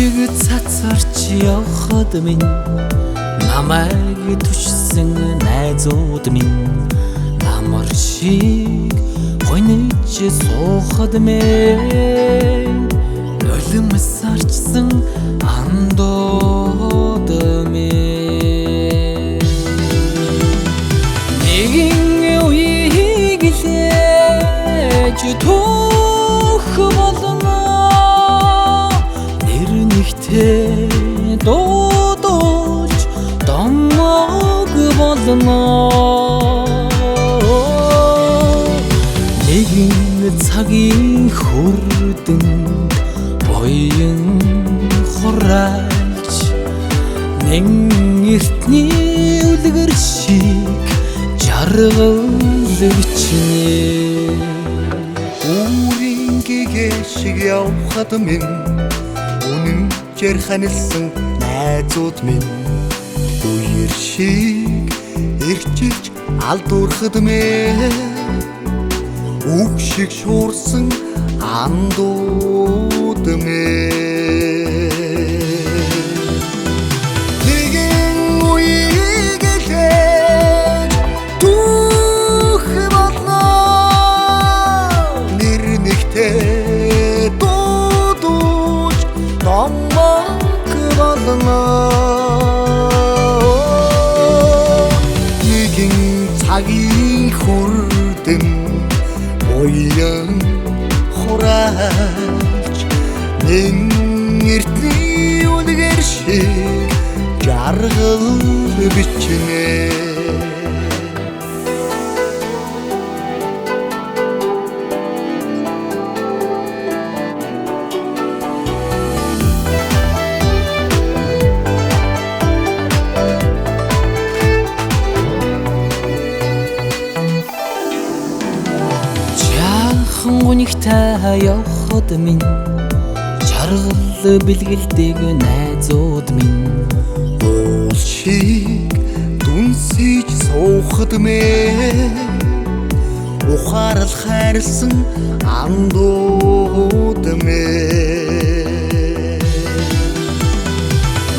шиг цацарч явхад минь намайг түшсэн найзууд минь намар шиг гониж суухад минь нулимсарчсан андууд минь нэгэн үеийг лээж түүх болно нэр нэгтээ дуудуулж домог болно нэгэн цагийн хүрдэн буян хурааж нэн эртний үлгэр шиг жаргал бичнэ. Үүрийн гэгээ шиг явхад минь үнэнчээр ханилсан найзууд минь үер шиг эрчилж алдуурхад минь үг шиг шуурсан андууд минь нэгэн үеийг лээж түүх болно нэр нэгтээ дуудуулж домог болно нэгэн цагийн хүрдэн буян хурааж нэн эртний үлгэр шиг жаргал бичнэ. Гунигтай явхад минь жаргал бэлгэлдэг найзууд минь уул шиг дүнсэж суухад минь ухаарал хайрлсан андууд минь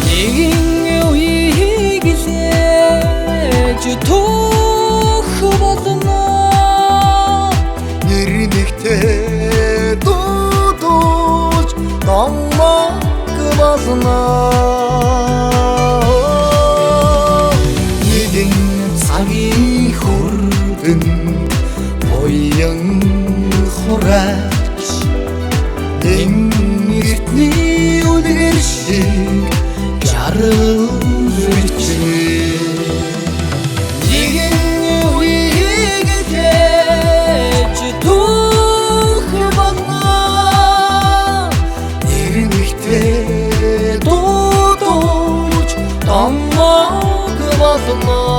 нэгэн үеийг лээж түүх болно нэр нэгтээ дуудуулж домог болно нэгэн цагийн хүрдэн буян хурааж нэн эртний үлгэр шиг жаргал бичнэ. Нэгэн үеийг лээж түүх болно нэр нэгтээ дуудуулж домог болно.